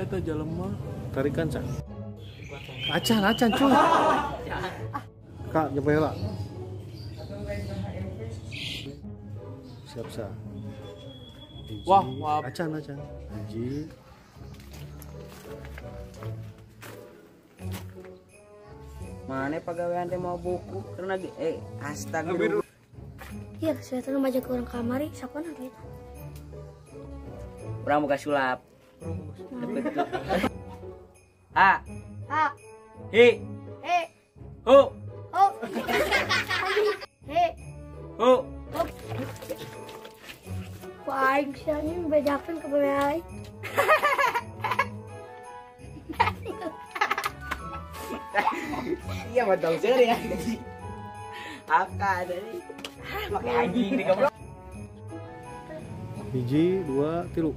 eta jelema. Tarikan cah. Acan acan cuy. Kak jempe heula. Siap sah. Wah, wah. Acan acan. Hiji. Mana pagawean teh mau buku karena astagfirullah. Iya, saya teh ngajak ke orang kamari, siapa nanti itu? Urang boga sulap. A. A. Hi. He. Hu. Hu. He. Hu. Ku aing sia anjing bejakeun ka babe aing. Iya mah tong seuri ya. Apa tadi? Make anjing di goblok. 1, 2, 3.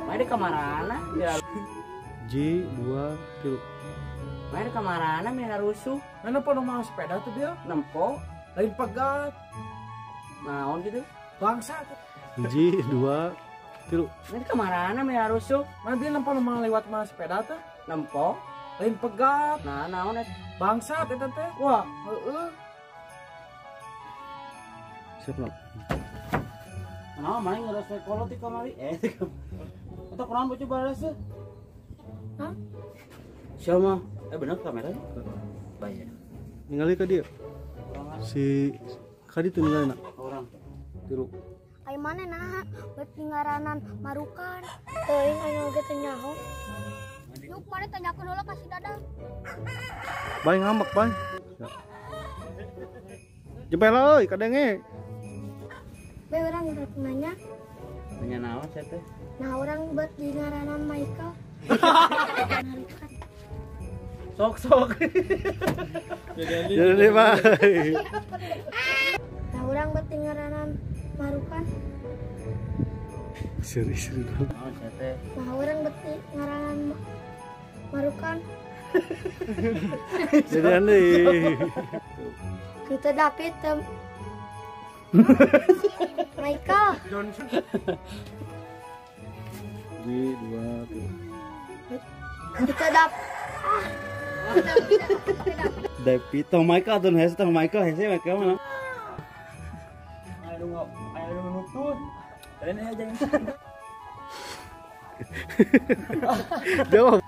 Mana kamarana? Hiji, 2, 3. Mana kamarana meh rusuh? Mana pono mau sepeda tuh dia? Nempo, lain pegat. Naon gitu? Bangsa. 1, 2, 3. Mana kamarana meh rusuh? Mana dia nempo mau lewat mah sepeda tuh? Nempo, lain pegat. Nah, naon eta? Bangsa eta teh. Wah, heeh. Siap, Nok. Nah, mana ngerasa kolot di kamari? Atau kurang bocah balas tuh? Hah? Siapa? Bener kamera? Bayar. Ningali ka dia. Si kadi tuh ningali nak. Orang. Tilu. Ai mana nah, bet ngaranan marukan. Teuing anu oge teu nyaho. Yuk mana tanyakeun heula ka si Dadang. Bae ngambek bae. Jempel euy kadenge. Be urang rek nanya. Nanya naon sia teh? Nah urang bet di ngaranan Michael. Sok sok. Jadi bae. Nah urang bet di ngaranan Marukan. Seri-seri dong. Naon sia teh? Nah urang bet di ngaranan Marukan. Jadi aneh. Kita David tem Michael. Johnson. 1, 2, 3. Kita dap. David tong Michael tuh hese tong Michael hese Michael mana? Ayo ayo nutut. Ini aja. Jawab.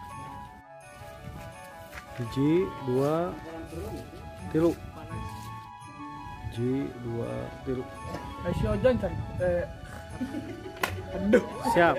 1, 2, 3. 1, 2, 3. Si Ojan cari. Aduh. Siap.